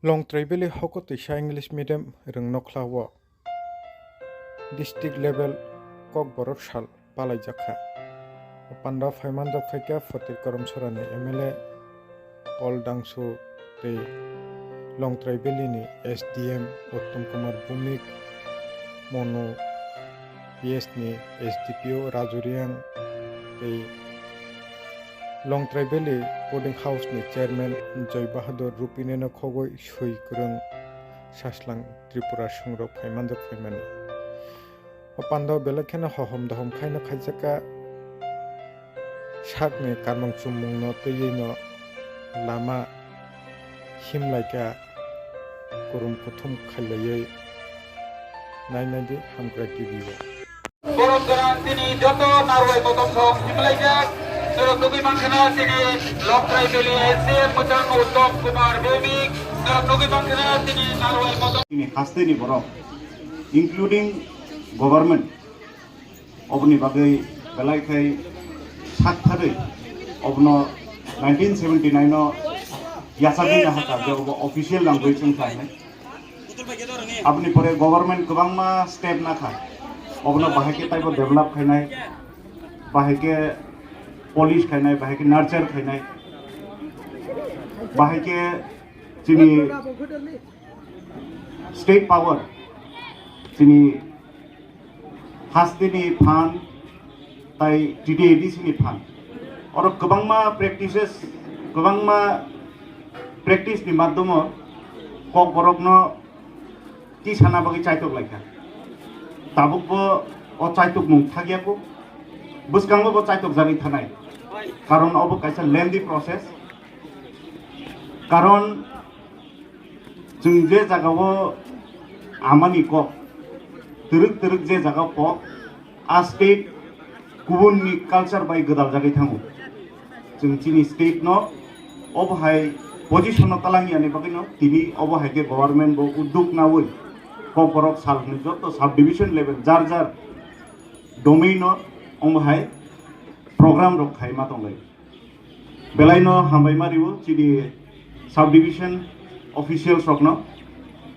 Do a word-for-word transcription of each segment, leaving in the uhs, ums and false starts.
Longtrai Valley hokotwisa English medium rwng nokla o district level Kokborok sal palaijak kha. O panda phaimanjak phaikha Photir Karamsorani M L A Paul Dangsu tei Longtrai Valley ni S D M Uttom Kumar Bhumik, Monu P S ni S D P O Raju Reang tei Longtrai Valley Boarding House ni Chairman Joy Bahadur Rupini no khogwi swi kwrwng Saslang Tripura songrok phaimanjak phaimani. O panda o belai kheno hohom dohom khaino khaijakha. Sakni karmang chummungno twiwi no lama himlaikha, kurum kuthum khailaiwi. Nainai di Hamkrai T V o. Borok gwnang tini joto narwai kotom sok himlaijak. Norok nugwi mankha na tini Longtrai Valley S D M mwchang Uttom Kumar Bhumik. Norok nugwi mankha na tini narwai kotom. Tini hasteni borok, including government, oboni bagwi belai khai saktharwi obono nineteen seventy nine o yachagwi nahakha je obo official language wngkha hinwi. Aboni pore government kwbangma step nakha, obono bahai khe taibo develop khainai, bahai khe polish khainai, bahai khe nurture khainai, bahai khe chini state power, chini hasteni phan tai T T A D C ni phan. Oro kwbangma practices, kwbangma practice ni madhomo Kokborokno tisana bagwi chaitok laikha. Tabukbo o chaitokmung thakya kho, bwskango bo chaitok jagwi thanai. Karon obo kaisa lengthy process. Karon chwng je jagao amani kok, twrwk twrwk je jagao kok, a state kubunni culture bai gwdaljagwi thango. Chwng chini state no obo hai position o twlang yani bagwi no tini obo hai khe government bo uddog nawi Kokborok sal hwnwi joto sub division level jar jar domain o omo hai program rok khai ma tonglai. Belai no hambai ma rio chini sub division officials rok no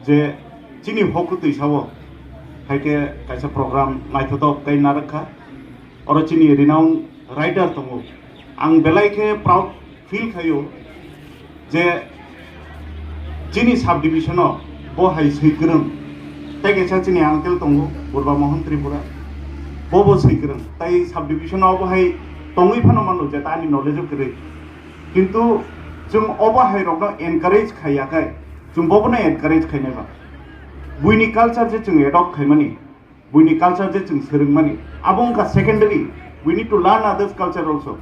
je chini hok twisa o hai khe kaisa program naithotok tei narwk kha. Oro chini renowned writer tongo. Ang belai khe proud feel khaio je chini sub division o bo hai swi kwrwng. Tei kaisa chini uncle tongo, Purba Mohan Tripura. Bo bo swi kwrwng. Tai sub division o bo hai tongwi phano mano je ta ani knowledge o kwrwi. Kintu chwng obo hai rokno encourage khaiya khai, chwng bobono encourage khainai ba. Buini culture je chwng adopt khaimani, buini culture je chwng swrwngmani, abo wngkha secondary. We need to learn others culture also.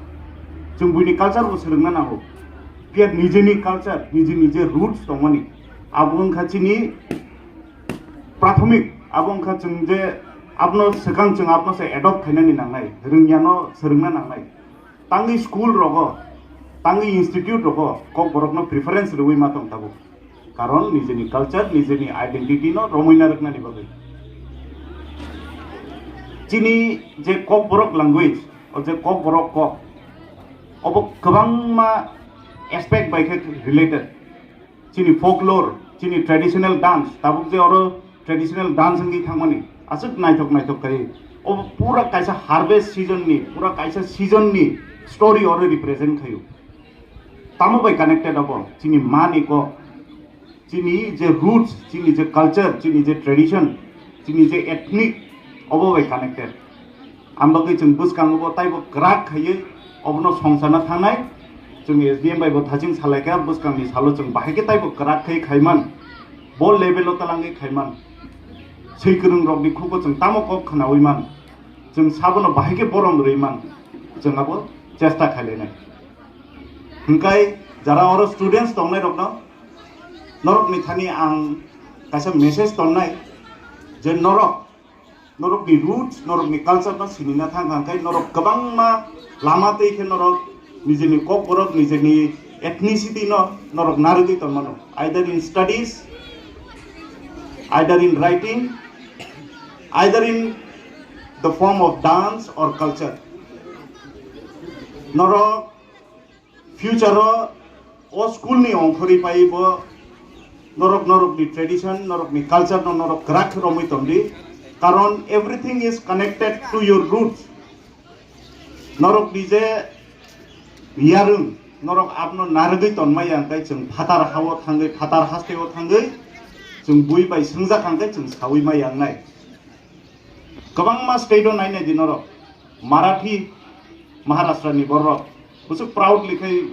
Chwng buini culture bo swrwngna nango. Phiya nijeni culture, nijeni je roots tongmani, abo wngkha chini prathomik, abo wngkha chwng je abno swkang chwng abno se adopt khainani nangnai, rwngyano swrwngna nangnai. Tangwi school rogo, tangwi institute rogo Kokborokno preference rwui ma tong tabuk. Karon nijeni culture, nijeni identity no romwi narwknani bagwi. Chini je Kokborok language, o je Kokborok kok, obo kwbangma aspect bai khe related. Chini folklore, chini traditional dance, tabuk je oro traditional dance wngwi thangmani, aswk naithok naithok khai. O pura kaisa harvest season ni, pura kaisa season ni story oro represent khaio. Tamo bai connected abo, chini mani kok, chini je roots, chini je culture, chini je tradition, chini je ethnic, obo bai connected. Ang bagwi chwng bwskango bo taibo kwrak khaiwi obono songsarna thangnai. Chwng S D M bai bo thaching salaikha, bwskangni salo chwng bahai khe taibo kwrak khai khaiman, bo level o twlangwi khaiman. Swi kwrwng rokni khugo chwng tamo kok khnawi man, chwng sabono bahai khe borom rwi man, chwng abo chesta khailainai. Hwnkhe jara oro students tongnai rokno, norokni thani ang kaisa message tonnai je norok norokni roots, norokni culture no sinina thang thang khe norok kwbangma lama tei khe norok nijini Kokborok, nijini ethnicity no norok narwgwi tongmano, either in studies, either in writing, either in the form of dance or culture. Norok future o, o school ni ongkhorwi pai bo Norok norok ni tradition, norok ni culture no norok kwrak khe romwi tongdi. Karon everything is connected to your roots. Norok ni je yarung, norok abno narwgwi tonmaya hwnkhe chwng phatar hao thangwi, phatar hasteo thangwi chwng bui bai swngjak hwnkhe chwng sawi maya wngnai. Kwbangma state o nainai di norok, Marathi, Maharashtra ni borok, bwswk proudly khai